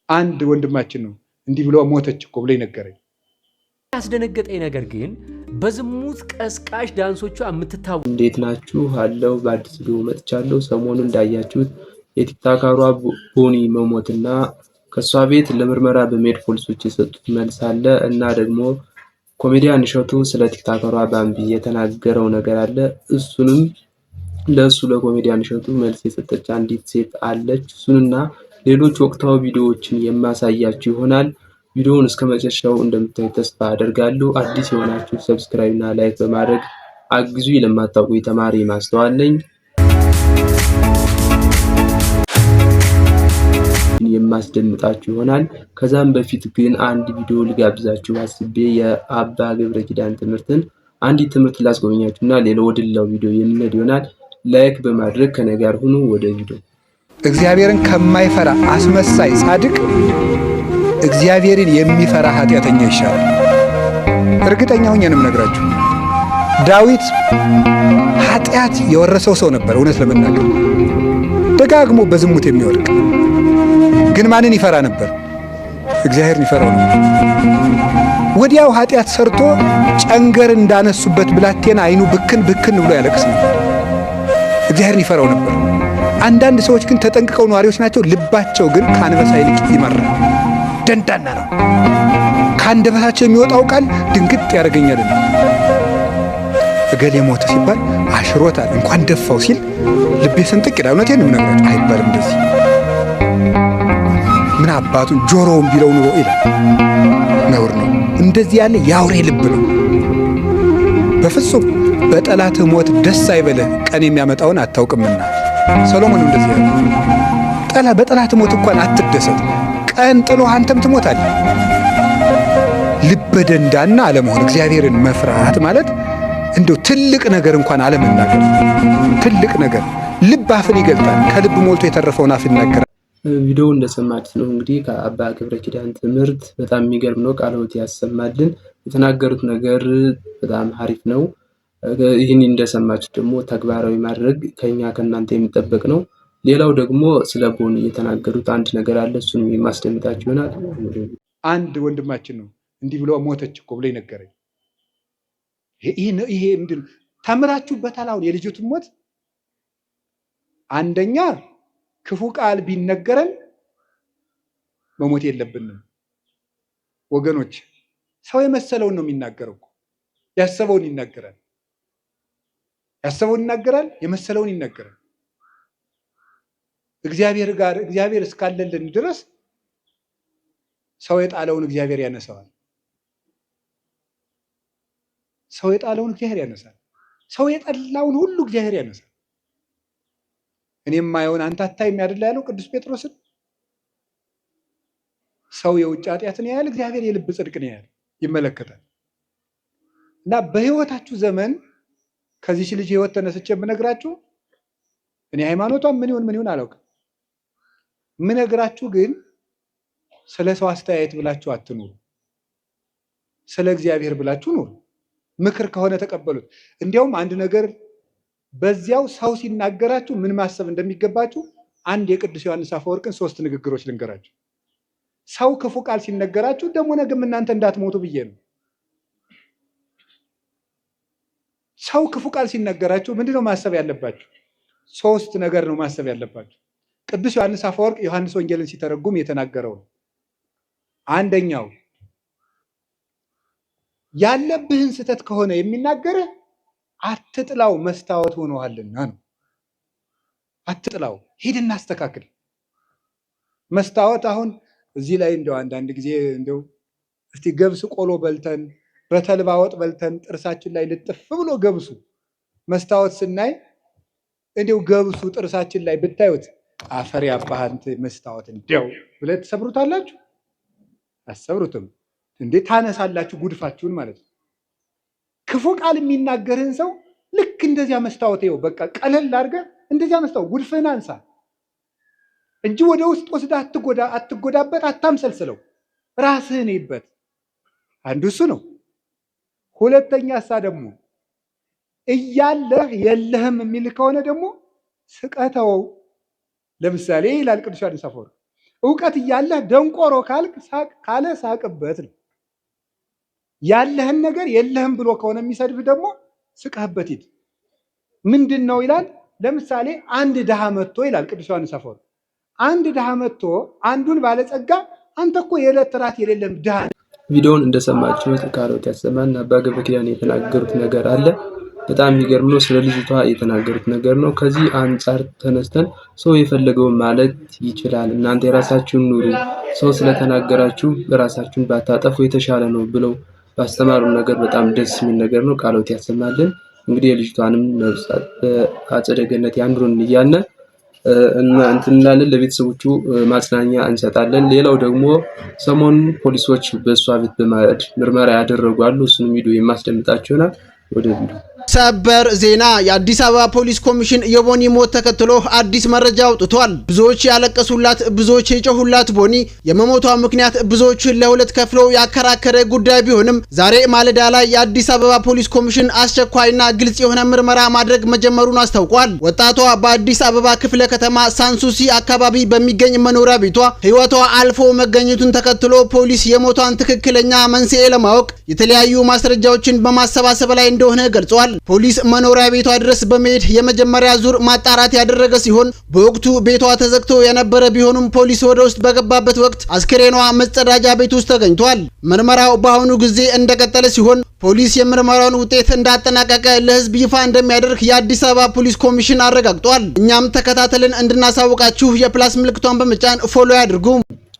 አንድ ወንድማችን ነው እንዲህ ብሎ ሞተች እኮ ብሎ ይነገረኝ። ያስደነገጠኝ ነገር ግን በዝሙት ቀስቃሽ ዳንሶቿ የምትታወቅ እንዴት ናችሁ? አለው በአዲስ ቪዲዮ መጥቻለሁ። ሰሞኑን እንዳያችሁት የቲክቶከሯ ቦኒ መሞትና ከእሷ ቤት ለምርመራ በመሄድ ፖሊሶች የሰጡት መልስ አለ እና ደግሞ ኮሜዲያን እሸቱ ስለ ቲክቶከሯ ባምቢ የተናገረው ነገር አለ። እሱንም ለእሱ ለኮሜዲያን እሸቱ መልስ የሰጠች አንዲት ሴት አለች። እሱንና ሌሎች ወቅታዊ ቪዲዮዎችን የማሳያችሁ ይሆናል። ቪዲዮውን እስከ መጨረሻው እንደምታዩ ተስፋ አደርጋለሁ። አዲስ የሆናችሁ subscribe እና like በማድረግ አግዙ። ለማታውቁ የተማሪ ማስተዋል ነኝ። የማስደምጣችሁ ይሆናል። ከዛም በፊት ግን አንድ ቪዲዮ ልጋብዛችሁ አስቤ የአባ ገብረ ኪዳን ትምህርትን አንዲት ትምህርት ላስጎበኛችሁ እና ሌላ ወደ ሌላው ቪዲዮ የምንሄድ ይሆናል። like በማድረግ ከኔ ጋር ሁኑ። ወደ ቪዲዮ። እግዚአብሔርን ከማይፈራ አስመሳይ ጻድቅ እግዚአብሔርን የሚፈራ ኃጢአተኛ ይሻላል። እርግጠኛ ሆኜ ነው የምነግራችሁ። ዳዊት ኃጢአት የወረሰው ሰው ነበር። እውነት ለመናገር ደጋግሞ በዝሙት የሚወድቅ ግን ማንን ይፈራ ነበር? እግዚአብሔርን ይፈራው ነበር። ወዲያው ኃጢአት ሰርቶ ጨንገር እንዳነሱበት ብላቴና አይኑ ብክን ብክን ብሎ ያለቅስ ነበር። እግዚአብሔርን ይፈራው ነበር። አንዳንድ ሰዎች ግን ተጠንቅቀው ነዋሪዎች ናቸው። ልባቸው ግን ከአንበሳ ይልቅ ይመራል። ደንዳና ነው። ከአንደበታቸው የሚወጣው ቃል ድንግጥ ያደርገኛል። እገሌ ሞተ ሲባል አሽሮታል እንኳን ደፋው ሲል ልቤ ስንጥቅ ይላል። እውነቴን ነው የምነግራችሁ። አይባልም እንደዚህ ምን አባቱን ጆሮውን ቢለው ኑሮ ይላል። ነውር ነው። እንደዚህ ያለ የአውሬ ልብ ነው። በፍጹም በጠላትህ ሞት ደስ አይበልህ፣ ቀን የሚያመጣውን አታውቅምና። ሰሎሞን እንደዚህ ያለ በጠላትህ ሞት እንኳን አትደሰት፣ ቀን ጥሎ አንተም ትሞታለህ። ልበ ደንዳና አለመሆን እግዚአብሔርን መፍራት ማለት እንደው ትልቅ ነገር እንኳን አለመናገር፣ ትልቅ ነገር ልብ አፍን ይገልጣል። ከልብ ሞልቶ የተረፈውን አፍ ይናገራል። ቪዲዮ እንደሰማችሁት ነው እንግዲህ ከአባ ገብረ ኪዳን ትምህርት በጣም የሚገርም ነው። ቃለ ሕይወት ያሰማልን። የተናገሩት ነገር በጣም አሪፍ ነው። ይህን እንደሰማችሁት ደግሞ ተግባራዊ ማድረግ ከኛ ከእናንተ የሚጠበቅ ነው። ሌላው ደግሞ ስለ ቦኒ የተናገሩት አንድ ነገር አለ። እሱንም የማስደምጣችሁ ይሆናል። አንድ ወንድማችን ነው እንዲህ ብሎ ሞተች እኮ ብሎ ይነገረኝ። ይሄ ምንድን ተምራችሁበታል? አሁን የልጅቱን ሞት አንደኛ ክፉ ቃል ቢነገረን መሞት የለብንም ወገኖች። ሰው የመሰለውን ነው የሚናገረው። ያሰበውን ይናገራል። ያሰበውን ይናገራል። የመሰለውን ይናገራል። እግዚአብሔር ጋር እግዚአብሔር እስካለልን ድረስ ሰው የጣለውን እግዚአብሔር ያነሳዋል። ሰው የጣለውን እግዚአብሔር ያነሳል። ሰው የጠላውን ሁሉ እግዚአብሔር ያነሳል። እኔ የማየውን አንተ አታይም አይደል ያለው ቅዱስ ጴጥሮስን። ሰው የውጭ ኃጢአትን ያያል፣ እግዚአብሔር የልብ ጽድቅን ያያል፣ ይመለከታል። እና በሕይወታችሁ ዘመን ከዚች ልጅ ሕይወት ተነስቼ የምነግራችሁ እኔ ሃይማኖቷን ምን ይሁን ምን ይሁን አላውቅም። የምነግራችሁ ግን ስለ ሰው አስተያየት ብላችሁ አትኑሩ፣ ስለ እግዚአብሔር ብላችሁ ኑሩ። ምክር ከሆነ ተቀበሉት። እንዲያውም አንድ ነገር በዚያው ሰው ሲናገራችሁ ምን ማሰብ እንደሚገባችሁ አንድ የቅዱስ ዮሐንስ አፈወርቅን ሶስት ንግግሮች ልንገራችሁ። ሰው ክፉ ቃል ሲነገራችሁ ደግሞ ነገም እናንተ እንዳትሞቱ ብዬ ነው። ሰው ክፉ ቃል ሲነገራችሁ ምንድነው ማሰብ ያለባችሁ? ሶስት ነገር ነው ማሰብ ያለባችሁ። ቅዱስ ዮሐንስ አፈወርቅ ዮሐንስ ወንጌልን ሲተረጉም የተናገረው ነው። አንደኛው ያለብህን ስህተት ከሆነ የሚናገርህ አትጥላው፣ መስታወት ሆኖሃልና ነው። አትጥላው፣ ሂድና አስተካክል። መስታወት አሁን እዚህ ላይ እንደው አንዳንድ ጊዜ እንደው እስቲ ገብስ ቆሎ በልተን በተልባ ወጥ በልተን ጥርሳችን ላይ ልጥፍ ብሎ ገብሱ መስታወት ስናይ እንደው ገብሱ ጥርሳችን ላይ ብታዩት አፈር ያባህንት መስታወት እንደው ብለህ ትሰብሩታላችሁ? አትሰብሩትም እንዴ? ታነሳላችሁ፣ ጉድፋችሁን ማለት ነው። ክፉ ቃል የሚናገርህን ሰው ልክ እንደዚያ መስታወት ይኸው በቃ ቀለል አድርገህ እንደዚያ መስታወት ጉድፍህን አንሳ እንጂ ወደ ውስጥ ወስደህ አትጎዳበት፣ አታምሰልስለው፣ ራስህን ይበት። አንዱ እሱ ነው። ሁለተኛ እሳ ደግሞ እያለህ የለህም የሚል ከሆነ ደግሞ ስቀተው። ለምሳሌ ይላል ቅዱስ ዮሐንስ አፈወርቅ እውቀት እያለህ ደንቆሮ ካልክ ካለ ሳቅበት ነው። ያለህን ነገር የለህም ብሎ ከሆነ የሚሰድብህ ደግሞ ስቀህበት ሂድ። ምንድን ነው ይላል። ለምሳሌ አንድ ድሃ መጥቶ ይላል ቅዱስ ዮሐንስ አፈወርቅ፣ አንድ ድሃ መጥቶ አንዱን ባለጸጋ አንተ እኮ የዕለት ራት የሌለም ድሃ። ቪዲዮውን እንደሰማችሁት ቃሎት ያሰማን አባ ገብረ ኪዳን የተናገሩት ነገር አለ። በጣም የሚገርም ነው። ስለ ልጅቷ የተናገሩት ነገር ነው። ከዚህ አንጻር ተነስተን ሰው የፈለገውን ማለት ይችላል። እናንተ የራሳችሁን ኑሩ፣ ሰው ስለተናገራችሁ ራሳችሁን ባታጠፉ የተሻለ ነው ብለው ባስተማሩ ነገር በጣም ደስ የሚል ነገር ነው። ቃሎት ያሰማልን። እንግዲህ የልጅቷንም ነፍስ በአጸደ ገነት ያኑርን እያልን እና እንትን እንላለን፣ ለቤተሰቦቹ ማጽናኛ እንሰጣለን። ሌላው ደግሞ ሰሞኑን ፖሊሶች በእሷ ቤት በማሄድ ምርመራ ያደረጉ አሉ። እሱንም ቪዲዮ የማስደምጣችሁ ይሆናል። ወደ ቪዲዮ። ሰበር ዜና! የአዲስ አበባ ፖሊስ ኮሚሽን የቦኒ ሞት ተከትሎ አዲስ መረጃ አውጥቷል። ብዙዎች ያለቀሱላት፣ ብዙዎች የጮሁላት ቦኒ የመሞቷ ምክንያት ብዙዎችን ለሁለት ከፍሎ ያከራከረ ጉዳይ ቢሆንም ዛሬ ማለዳ ላይ የአዲስ አበባ ፖሊስ ኮሚሽን አስቸኳይና ግልጽ የሆነ ምርመራ ማድረግ መጀመሩን አስታውቋል። ወጣቷ በአዲስ አበባ ክፍለ ከተማ ሳንሱሲ አካባቢ በሚገኝ መኖሪያ ቤቷ ሕይወቷ አልፎ መገኘቱን ተከትሎ ፖሊስ የሞቷን ትክክለኛ መንስኤ ለማወቅ የተለያዩ ማስረጃዎችን በማሰባሰብ ላይ እንደሆነ ገልጿል። ፖሊስ መኖሪያ ቤቷ ድረስ በመሄድ የመጀመሪያ ዙር ማጣራት ያደረገ ሲሆን በወቅቱ ቤቷ ተዘግቶ የነበረ ቢሆንም ፖሊስ ወደ ውስጥ በገባበት ወቅት አስክሬኗ መጸዳጃ ቤት ውስጥ ተገኝቷል። ምርመራው በአሁኑ ጊዜ እንደቀጠለ ሲሆን ፖሊስ የምርመራውን ውጤት እንዳጠናቀቀ ለሕዝብ ይፋ እንደሚያደርግ የአዲስ አበባ ፖሊስ ኮሚሽን አረጋግጧል። እኛም ተከታተልን እንድናሳውቃችሁ የ plus ምልክቷን በመጫን follow ያድርጉ።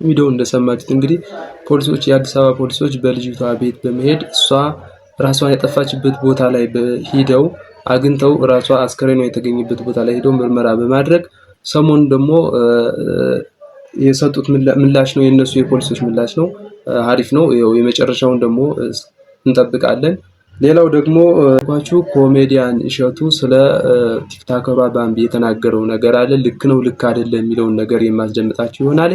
ቪዲዮ እንደሰማችሁት እንግዲህ ፖሊሶች፣ የአዲስ አበባ ፖሊሶች በልጅቷ ቤት በመሄድ እሷ ራሷን ያጠፋችበት ቦታ ላይ ሂደው አግኝተው፣ ራሷ አስከሬኗ የተገኘበት ቦታ ላይ ሂደው ምርመራ በማድረግ ሰሞኑን ደግሞ የሰጡት ምላሽ ነው። የነሱ የፖሊሶች ምላሽ ነው። አሪፍ ነው። ይኸው የመጨረሻውን ደግሞ እንጠብቃለን። ሌላው ደግሞ ኳቹ ኮሜዲያን እሸቱ ስለ ቲክታከሯ ባምቢ የተናገረው ነገር አለ። ልክ ነው፣ ልክ አይደለም የሚለውን ነገር የማስደምጣችሁ ይሆናል።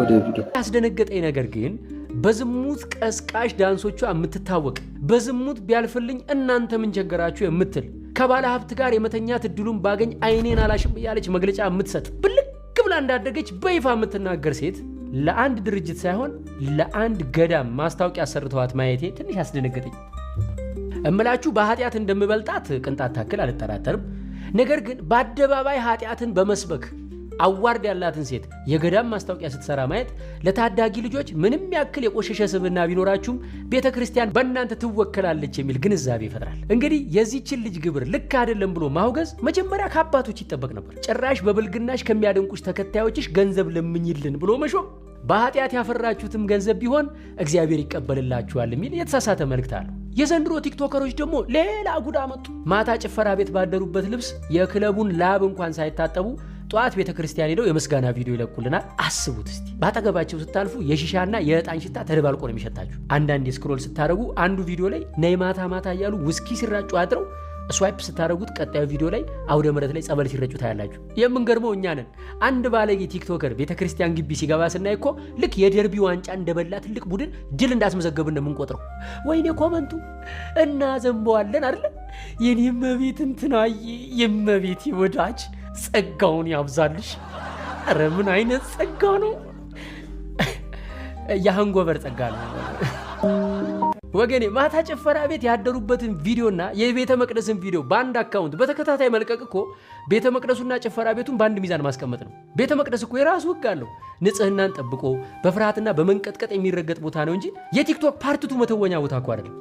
ወደ ቪዲዮ። ያስደነገጠኝ ነገር ግን በዝሙት ቀስቃሽ ዳንሶቿ የምትታወቅ፣ በዝሙት ቢያልፍልኝ እናንተ ምን ቸገራችሁ የምትል፣ ከባለ ሀብት ጋር የመተኛት እድሉን ባገኝ አይኔን አላሽም እያለች መግለጫ የምትሰጥ፣ ብልቅ ብላ እንዳደገች በይፋ የምትናገር ሴት ለአንድ ድርጅት ሳይሆን ለአንድ ገዳም ማስታወቂያ አሰርተዋት ማየቴ ትንሽ አስደነገጠኝ። እምላችሁ በኃጢአት እንደምበልጣት ቅንጣት ታክል አልጠራጠርም። ነገር ግን በአደባባይ ኃጢአትን በመስበክ award ያላትን ሴት የገዳም ማስታወቂያ ስትሰራ ማየት ለታዳጊ ልጆች ምንም ያክል የቆሸሸ ስብዕና ቢኖራችሁም ቤተ ክርስቲያን በእናንተ ትወከላለች የሚል ግንዛቤ ይፈጥራል። እንግዲህ የዚችን ልጅ ግብር ልክ አይደለም ብሎ ማውገዝ መጀመሪያ ከአባቶች ይጠበቅ ነበር። ጭራሽ በብልግናሽ ከሚያደንቁሽ ተከታዮችሽ ገንዘብ ለምኝልን ብሎ መሾም በኃጢአት ያፈራችሁትም ገንዘብ ቢሆን እግዚአብሔር ይቀበልላችኋል የሚል የተሳሳተ መልእክት አለው። የዘንድሮ ቲክቶከሮች ደግሞ ሌላ ጉድ አመጡ። ማታ ጭፈራ ቤት ባደሩበት ልብስ የክለቡን ላብ እንኳን ሳይታጠቡ ጠዋት ቤተ ክርስቲያን ሄደው የምስጋና ቪዲዮ ይለቁልናል። አስቡት እስቲ፣ በአጠገባቸው ስታልፉ የሺሻና የዕጣን ሽታ ተደባልቆ ነው የሚሸታችሁ። አንዳንድ scroll ስታደርጉ አንዱ ቪዲዮ ላይ ነይ ማታ ማታ እያሉ ውስኪ ሲራጩ አድረው swipe ስታደርጉት ቀጣዩ ቪዲዮ ላይ አውደ ምሕረት ላይ ጸበል ሲረጩ ታያላችሁ። የምንገርመው እኛ ነን። አንድ ባለጌ TikToker ቤተ ክርስቲያን ግቢ ሲገባ ስናይ እኮ ልክ የደርቢ ዋንጫ እንደበላ ትልቅ ቡድን ድል እንዳስመዘገብን ነው የምንቆጥረው። ወይኔ comment ኡ እናዘንበዋለን አይደለ? የኔ እመቤት እንትናዬ፣ የእመቤቴ ወዳጅ ጸጋውን ያብዛልሽ። ኧረ ምን አይነት ጸጋ ነው! የ hangover ጸጋ ነው ወገኔ። ማታ ጭፈራ ቤት ያደሩበትን ቪዲዮና የቤተ መቅደስን ቪዲዮ በአንድ account በተከታታይ መልቀቅ እኮ ቤተ መቅደሱና ጭፈራ ቤቱን በአንድ ሚዛን ማስቀመጥ ነው። ቤተ መቅደስ እኮ የራሱ ሕግ አለው። ንጽህናን ጠብቆ በፍርሃትና በመንቀጥቀጥ የሚረገጥ ቦታ ነው እንጂ የቲክቶክ part two መተወኛ ቦታ እኮ አይደለም።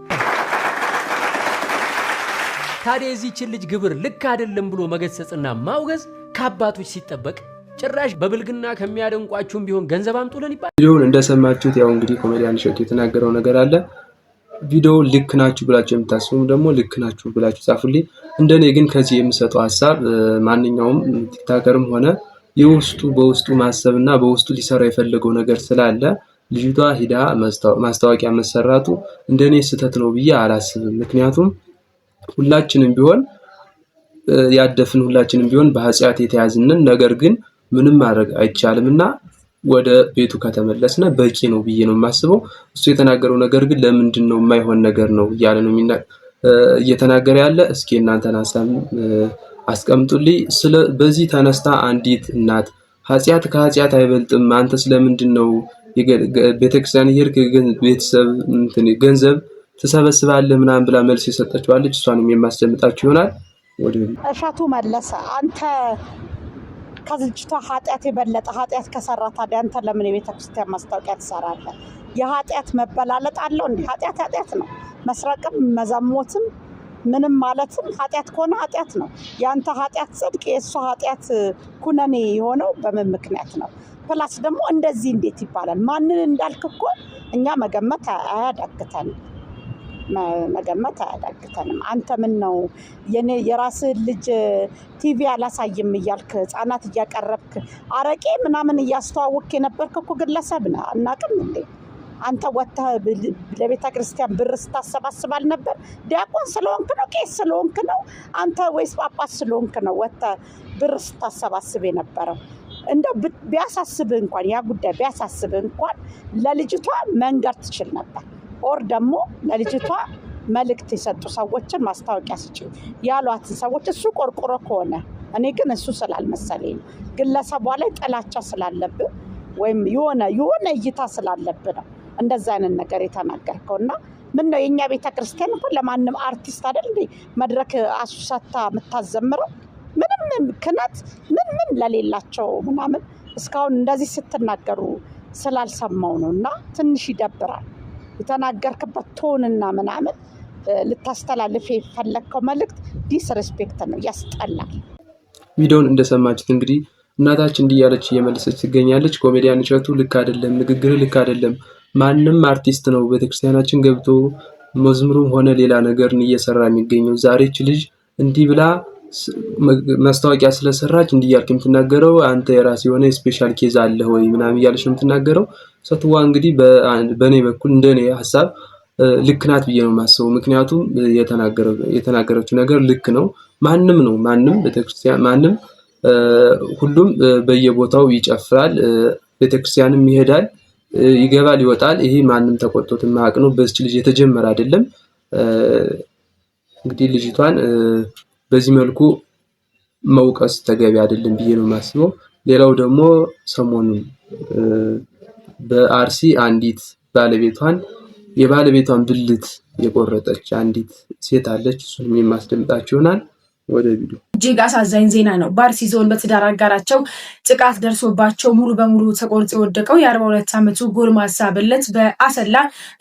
ታዲያ የዚህችን ልጅ ግብር ልክ አይደለም ብሎ መገሰጽና ማውገዝ ከአባቶች ሲጠበቅ ጭራሽ በብልግና ከሚያደንቋችሁም ቢሆን ገንዘብ አምጡልን ይባላል። ቪዲዮውን እንደሰማችሁት ያው እንግዲህ ኮሜዲያን እሸቱ የተናገረው ነገር አለ። ቪዲዮ ልክ ናችሁ ብላችሁ የምታስቡም ደግሞ ልክ ናችሁ ብላችሁ ጻፉልኝ። እንደኔ ግን ከዚህ የምሰጠው ሀሳብ ማንኛውም TikToker ም ሆነ የውስጡ በውስጡ ማሰብ እና በውስጡ ሊሰራ የፈለገው ነገር ስላለ ልጅቷ ሂዳ ማስታወቂያ መሰራቱ እንደኔ ስህተት ነው ብዬ አላስብም። ምክንያቱም ሁላችንም ቢሆን ያደፍን፣ ሁላችንም ቢሆን በኃጢአት የተያዝንን፣ ነገር ግን ምንም ማድረግ አይቻልም እና ወደ ቤቱ ከተመለስነ በቂ ነው ብዬ ነው የማስበው። እሱ የተናገረው ነገር ግን ለምንድን ነው የማይሆን ነገር ነው እያለ ነው እየተናገረ ያለ። እስኪ እናንተን ሀሳብ አስቀምጡልኝ። ስለ በዚህ ተነስታ አንዲት እናት ኃጢአት ከኃጢአት አይበልጥም፣ አንተ ስለምንድን ነው ቤተክርስቲያን እየሄድክ ቤተሰብ ገንዘብ ትሰበስባለህ ምናምን ብላ መልስ የሰጠችዋለች። እሷንም የማስደምጣችሁ ይሆናል። እሸቱ መለሰ፣ አንተ ከልጅቷ ኃጢአት የበለጠ ኃጢአት ከሰራ ታዲያ አንተ ለምን የቤተ ክርስቲያን ማስታወቂያ ትሰራለህ? የኃጢአት መበላለጥ አለው እንዴ? ኃጢአት ኃጢአት ነው። መስረቅም መዘሞትም ምንም ማለትም ኃጢአት ከሆነ ኃጢአት ነው። የአንተ ኃጢአት ጽድቅ፣ የእሷ ኃጢአት ኩነኔ የሆነው በምን ምክንያት ነው? Plus ደግሞ እንደዚህ እንዴት ይባላል? ማንን እንዳልክ እኮ እኛ መገመት አያዳግተንም መገመት አያዳግተንም። አንተ ምን ነው የኔ የራስህን ልጅ ቲቪ አላሳይም እያልክ ህጻናት እያቀረብክ አረቄ ምናምን እያስተዋወቅክ የነበርክ እኮ ግለሰብ ነህ። አናቅም እንዴ? አንተ ወጥተህ ለቤተ ክርስቲያን ብር ስታሰባስብ አልነበር? ዲያቆን ስለሆንክ ነው? ቄስ ስለሆንክ ነው አንተ ወይስ ጳጳስ ስለሆንክ ነው ወጥተህ ብር ስታሰባስብ የነበረው? እንደው ቢያሳስብህ እንኳን፣ ያ ጉዳይ ቢያሳስብህ እንኳን ለልጅቷ መንገር ትችል ነበር። Or ደግሞ ለልጅቷ መልእክት የሰጡ ሰዎችን፣ ማስታወቂያ ስጪ ያሏትን ሰዎች እሱ ቆርቁሮ ከሆነ፣ እኔ ግን እሱ ስላልመሰለኝ ነው። ግለሰቧ ላይ ጥላቻ ስላለብህ ወይም የሆነ የሆነ እይታ ስላለብህ ነው እንደዛ አይነት ነገር የተናገርከው። እና ምን ነው የእኛ ቤተ ክርስቲያን እኮ ለማንም አርቲስት አይደል እንዴ መድረክ አሱሳታ የምታዘምረው? ምንም ክነት ምን ምን ለሌላቸው ምናምን እስካሁን እንደዚህ ስትናገሩ ስላልሰማው ነው። እና ትንሽ ይደብራል። የተናገርክበት tone ና ምናምን ልታስተላልፍ የፈለግከው መልእክት disrespect ነው፣ ያስጠላል። ቪዲዮውን እንደሰማችሁት እንግዲህ እናታችን እንዲህ እያለች እየመለሰች ትገኛለች። ኮሜዲያን እሸቱ ልክ አይደለም፣ ንግግር ልክ አይደለም። ማንም አርቲስት ነው ቤተክርስቲያናችን ገብቶ መዝሙሩም ሆነ ሌላ ነገርን እየሰራ የሚገኘው። ዛሬ ይህች ልጅ እንዲህ ብላ ማስታወቂያ ስለሰራች እንዲህ እያልክ የምትናገረው አንተ የራስህ የሆነ special case አለ ወይ ምናምን እያለች ነው የምትናገረው። ሴትዋ እንግዲህ በእኔ በኩል እንደኔ ሀሳብ ልክ ናት ብዬ ነው የማስበው። ምክንያቱም የተናገረችው ነገር ልክ ነው። ማንም ነው ማንም ቤተክርስቲያን ማንም ሁሉም በየቦታው ይጨፍራል፣ ቤተክርስቲያንም ይሄዳል፣ ይገባል፣ ይወጣል። ይሄ ማንም ተቆጥቶት የማያውቅ ነው። በዚች ልጅ የተጀመረ አይደለም። እንግዲህ ልጅቷን በዚህ መልኩ መውቀስ ተገቢ አይደለም ብዬ ነው የማስበው። ሌላው ደግሞ ሰሞኑን በአርሲ አንዲት ባለቤቷን የባለቤቷን ብልት የቆረጠች አንዲት ሴት አለች። እሱንም የማስደምጣችሁ ይሆናል። ወደ ቪዲዮ። እጅግ አሳዛኝ ዜና ነው። በአርሲ ዞን በትዳር አጋራቸው ጥቃት ደርሶባቸው ሙሉ በሙሉ ተቆርጦ የወደቀው የ42 ዓመቱ ጎልማሳ ብልት በአሰላ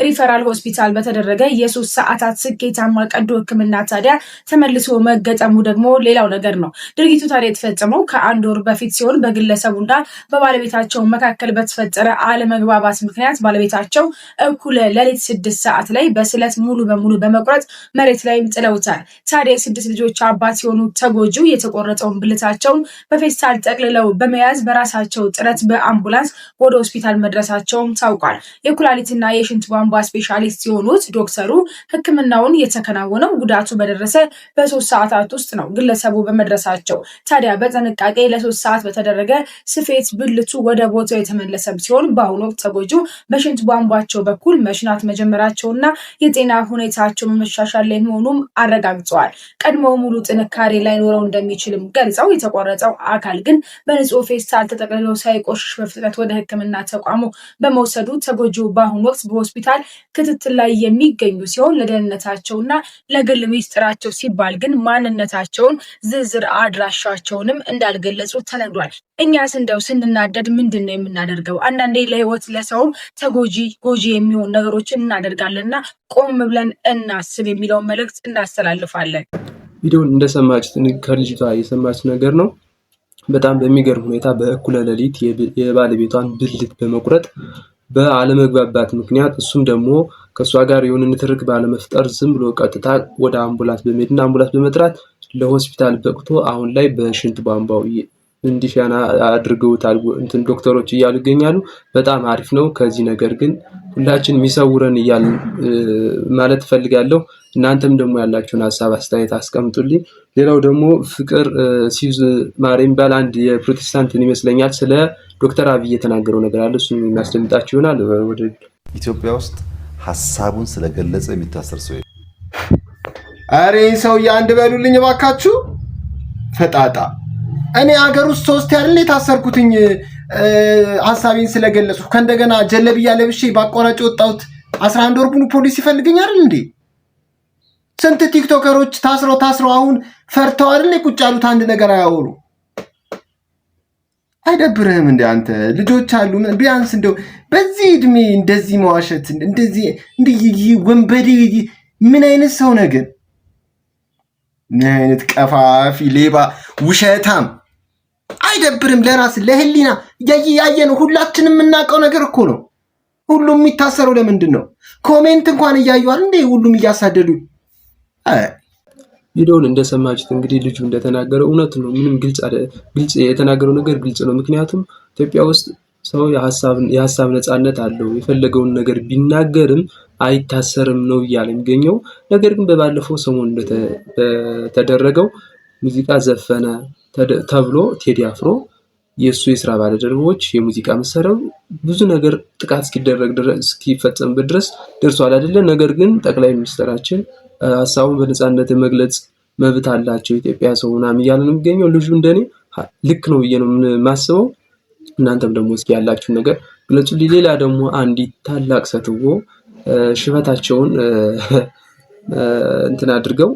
ሪፈራል ሆስፒታል በተደረገ የ3 ሰዓታት ስኬታማ ቀዶ ሕክምና ታዲያ ተመልሶ መገጠሙ ደግሞ ሌላው ነገር ነው። ድርጊቱ ታዲያ የተፈጸመው ከአንድ ወር በፊት ሲሆን በግለሰቡና በባለቤታቸው መካከል በተፈጠረ አለመግባባት ምክንያት ባለቤታቸው እኩለ ሌሊት 6 ሰዓት ላይ በስለት ሙሉ በሙሉ በመቁረጥ መሬት ላይም ጥለውታል። ታዲያ የስድስት ልጆች አባት ሲሆኑ ተጎጂው የተቆረጠውን ብልታቸውን በፌስታል ጠቅልለው በመያዝ በራሳቸው ጥረት በአምቡላንስ ወደ ሆስፒታል መድረሳቸውም ታውቋል። የኩላሊትና የሽንት ቧንቧ ስፔሻሊስት የሆኑት ዶክተሩ ሕክምናውን የተከናወነው ጉዳቱ በደረሰ በ3 ሰዓታት ውስጥ ነው ግለሰቡ በመድረሳቸው። ታዲያ በጥንቃቄ ለ3 ሰዓት በተደረገ ስፌት ብልቱ ወደ ቦታው የተመለሰም ሲሆን በአሁኑ ወቅት ተጎጂው በሽንት ቧንቧቸው በኩል መሽናት መጀመራቸውና የጤና ሁኔታቸው መሻሻል ላይ መሆኑም አረጋግጠዋል። ቀድሞ ሙሉ ጥንካሬ ላይኖረው እንደሚችልም ገልጸው የተቆረጠው አካል ግን በንጹህ ፌስታል ተጠቅልሎ ሳይቆሽሽ በፍጥነት ወደ ሕክምና ተቋሙ በመውሰዱ ተጎጂው በአሁኑ ወቅት በሆስፒታል ክትትል ላይ የሚገኙ ሲሆን ለደህንነታቸውና ለግል ሚስጥራቸው ሲባል ግን ማንነታቸውን ዝርዝር አድራሻቸውንም እንዳልገለጹ ተነግሯል። እኛስ እንደው ስንናደድ ምንድን ነው የምናደርገው? አንዳንዴ ለህይወት ለሰውም ተጎጂ ጎጂ የሚሆን ነገሮችን እናደርጋለን እና ቆም ብለን እናስብ የሚለውን መልእክት እናስተላልፋለን። ቪዲዮውን እንደሰማችሁት ከልጅቷ የሰማችሁት ነገር ነው። በጣም በሚገርም ሁኔታ በእኩለ ሌሊት የባለቤቷን ብልት በመቁረጥ በአለመግባባት ምክንያት እሱም ደግሞ ከእሷ ጋር የሆነ ንትርክ ባለመፍጠር ዝም ብሎ ቀጥታ ወደ አምቡላንስ በመሄድና አምቡላንስ በመጥራት ለሆስፒታል በቅቶ አሁን ላይ በሽንት ቧንቧው እንዲሸና አድርገውታል እንትን ዶክተሮች እያሉ ይገኛሉ። በጣም አሪፍ ነው። ከዚህ ነገር ግን ሁላችን የሚሰውረን እያልን ማለት እፈልጋለሁ። እናንተም ደግሞ ያላችሁን ሀሳብ አስተያየት አስቀምጡልኝ። ሌላው ደግሞ ፍቅር ሲዝ ማር የሚባል አንድ የፕሮቴስታንትን ይመስለኛል ስለ ዶክተር አብይ የተናገረው ነገር አለ። እሱን የሚያስደምጣችሁ ይሆናል። ወደ ኢትዮጵያ ውስጥ ሀሳቡን ስለገለጸ የሚታሰር ሰው የለም። ኧረ ይህን ሰውዬ አንድ በሉልኝ እባካችሁ። ፈጣጣ። እኔ አገር ውስጥ 3 ያህል የታሰርኩትኝ ሀሳቤን ስለገለጽኩ ከእንደገና ጀለብያ ለብሼ በአቋራጭ ወጣሁት። 11 ወር ሙሉ ፖሊስ ይፈልገኝ አይደል እንዴ? ስንት ቲክቶከሮች ታስረው አሁን ፈርተው አይደል ቁጭ ያሉት? አንድ ነገር አያወሩ። አይደብርህም እንዴ አንተ? ልጆች አሉ። ቢያንስ እንደው በዚህ እድሜ እንደዚህ መዋሸት፣ እንደዚህ እንደ ወንበዴ፣ ምን አይነት ሰው ነገር? ምን አይነት ቀፋፊ ሌባ ውሸታም! አይደብርም? ለራስ ለህሊና ያየ ነው። ሁላችንም የምናውቀው ነገር እኮ ነው። ሁሉም የሚታሰረው ለምንድን ነው? Comment እንኳን እያዩ አይደል እንዴ ሁሉም እያሳደዱ። ቪዲዮውን እንደሰማችሁት እንግዲህ ልጁ እንደተናገረው እውነት ነው። ምንም ግልጽ የተናገረው ነገር ግልጽ ነው። ምክንያቱም ኢትዮጵያ ውስጥ ሰው የሀሳብ ነፃነት አለው። የፈለገውን ነገር ቢናገርም አይታሰርም ነው እያለ የሚገኘው። ነገር ግን በባለፈው ሰሞን በተደረገው ሙዚቃ ዘፈነ ተብሎ ቴዲ አፍሮ የእሱ የስራ ባልደረቦች የሙዚቃ መሳሪያው ብዙ ነገር ጥቃት እስኪደረግ ድረስ እስኪፈጸምበት ድረስ ደርሷል አይደለ? ነገር ግን ጠቅላይ ሚኒስትራችን ሀሳቡን በነፃነት የመግለጽ መብት አላቸው ኢትዮጵያ ሰው ምናምን እያለ ነው የሚገኘው። ልጁ እንደኔ ልክ ነው ብዬ ነው የማስበው። እናንተም ደግሞ እስኪ ያላችሁን ነገር ግለጹልኝ። ሌላ ደግሞ አንዲት ታላቅ ሴትዮ ሽበታቸውን እንትን አድርገው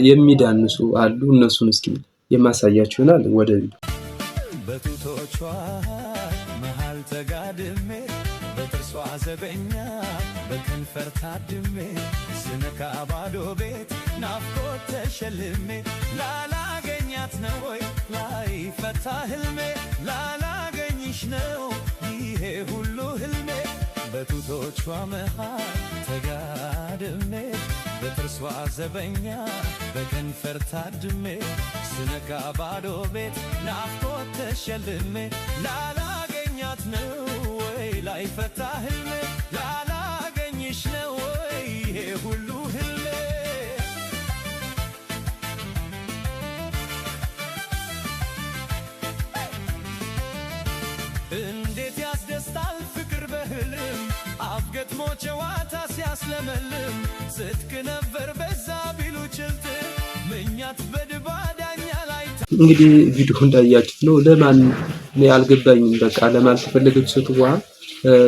የሚዳንሱ አሉ። እነሱን እስኪ የማሳያችሁ ይሆናል። ወደ በጡቶቿ መሃል ተጋድሜ በጥርሷ ዘበኛ በከንፈር ታድሜ ስነካ ባዶ ቤት ናፍቆት ተሸልሜ ላላገኛት ነው ወይ ላይፈታ ህልሜ ላላገኝሽ ነው ይሄ ሁሉ ህልሜ በጡቶቿ መሃል ተጋድሜ በጥርሷ ዘበኛ በከንፈር ታድሜ ስነካ ባዶ ቤት ናፍቆት ተሸልሜ ላላገኛት ነው ወይ ላይፈታ ህልሜ ላላገኝሽ ነው ወይ ይሄ ሁሉ ህልሜ። እንዴት ያስደስታል ፍቅር በህልም አፍ ገጥሞ ጨዋታ ሲያስለመልም ጽድቅ ነበር በዛ ቢሉ ችልት ምኛት በድባ ዳኛ ላይ። እንግዲህ ቪዲዮ እንዳያችሁት ነው። ለማን አልገባኝም። በቃ ለማን ተፈለገች ሴትዋ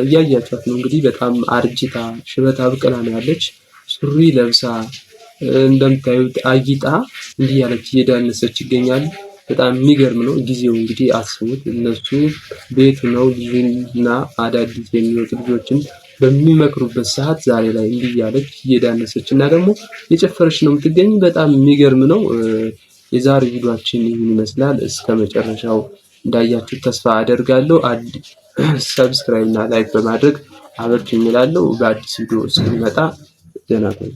እያያችኋት ነው። እንግዲህ በጣም አርጅታ ሽበት አብቅላ ነው ያለች። ሱሪ ለብሳ እንደምታዩት አጊጣ እንዲህ ያለች እየዳነሰች ይገኛል። በጣም የሚገርም ነው። ጊዜው እንግዲህ አስቡት። እነሱ ቤቱ ነው ልጁና አዳዲስ የሚወጡ ልጆችን በሚመክሩበት ሰዓት ዛሬ ላይ እንዲህ ያለች እየዳነሰች እና ደግሞ የጨፈረች ነው የምትገኝ። በጣም የሚገርም ነው። የዛሬ ቪዲዮአችን ይህን ይመስላል። እስከ መጨረሻው እንዳያችሁት ተስፋ አደርጋለሁ። Subscribe እና like በማድረግ አበርቱኝ እላለሁ። በአዲስ ቪዲዮ እስክንመጣ ደህና ቆዩ።